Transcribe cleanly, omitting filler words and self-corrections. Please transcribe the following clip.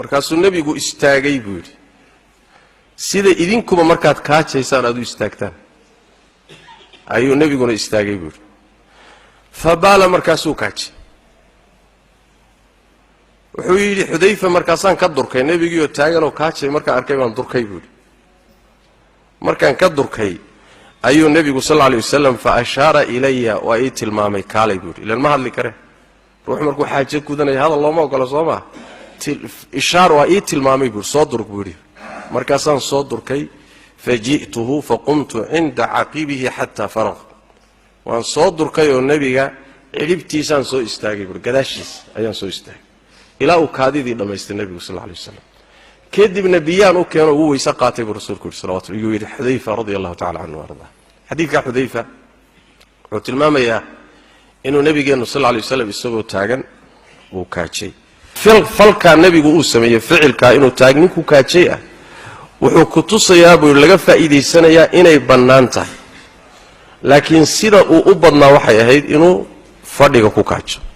Markaasuu nebigu istaagay, buu yidhi, sida idinkuba markaad kaajaysaan aad u istaagtaan ayuu nebiguna istaagay, buu yidhi. فبال, markaasuu kaajay. Wuxuu yidhi Xudayfa, markaasaan ka durkay nebigiioo taaganoo kaajay. Markaan arkay baan durkay, buu yidhi. Markaan ka durkay ayuu nebigu sal alay wasalam فأشار إلي, waa ii tilmaamay, kaalay buu yidhi. Ilan ma hadli kare, ruux markuu xaajo gudanaya hadal looma ogolo, soo maa? Ishaar waa ii tilmaamay, buu soo durk, buu yidhi. Markaasaan soo durkay. فجئته فقمت عند عقبه حتى فرغ. Waan soo durkay oo nebiga cidhibtiisaan soo istaagay, buui, gadaashiis ayaan soo istaagay ilaa uu kaadidii dhammaystay nebigu sal alay wasalam. Kadibna biyaan u keeno, ugu weyse qaatay, buu rasuulku yidhi salawatu, yuu yidhi Xudayfa رضي الله تعالى عنه وأرضاه. Xadiidka Xudayfa wuxuu tilmaamayaa inuu nebigeennu sal alay waslam isagoo taagan uu kaajay. Falkaa nebigu uu sameeyey, ficilkaa inuu taagninku kaajay ah, wuxuu ku tusayaa, buu laga faa'iidaysanayaa, inay bannaan tahay, laakiin sida uu u badnaa waxay ahayd inuu fadhiga ku kaajo.